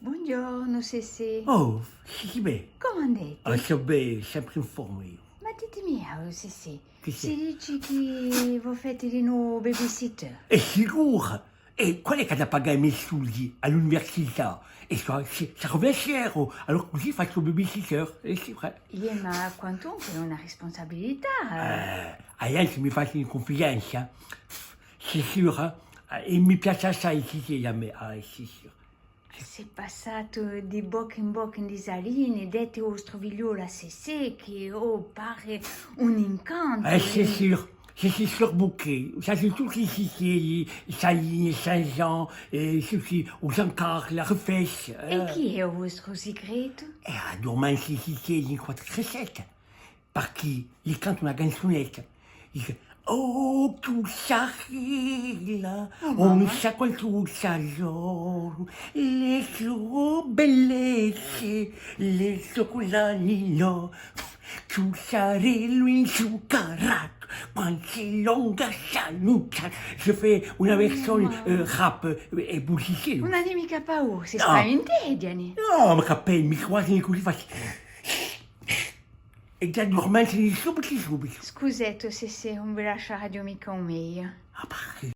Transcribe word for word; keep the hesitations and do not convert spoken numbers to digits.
Bonghjornu, Cécé. Oh, Cécé, bè. Cumu andeti? Ah, sò bè, sempre in forma eiu. Ma ditemi, o Cécé, Chì c'hè? si dici chì vo feti di novu babysitter? Hè sicuru! È quale hè chì hà da pagà i me studii à l'università? È sò, sò, sò rovesciaru, allora cusì facciu babysitter, è sì, vrai. Iè, ma quantunque hè una rispunsabilità. Eh, à l'altri mi facenu cunfidenza. Sicuru, eh? È mi piace assai, Cécé, à mè, ah, sicuru. S'hè passatu di bocca in bocca in Disalini, detti u vostru figliolu à Cécé, chì, oh, pare un incantu. Eh, sicuru, sicuru, perchè, sò tutti i Cécé, Salini, Saint-Jean, eh, tutti, u Jean-Carl, Rufès, È chì hè u vostru sicretu? Eh, à dormendu i Cécé in quattru trè sette. Perchè li cantu una canzunetta. Dice: "Oh, chjussarella, oh, mi sa quantu sò, le so bellezze, le so cullanino, chjussarellu inzuccaratu, quant'è longa sta nuccia." Je fais una versione, eh, rap, eh, è busicello. Ùn ani micca paura, si spaventeti. No, ma capì, mi quasi cusì facciu. È ghjà dormendu subitu, subitu. Scuseti, Cécé, ùn vi lasciaraghju micca u megliu. Ah, perchè?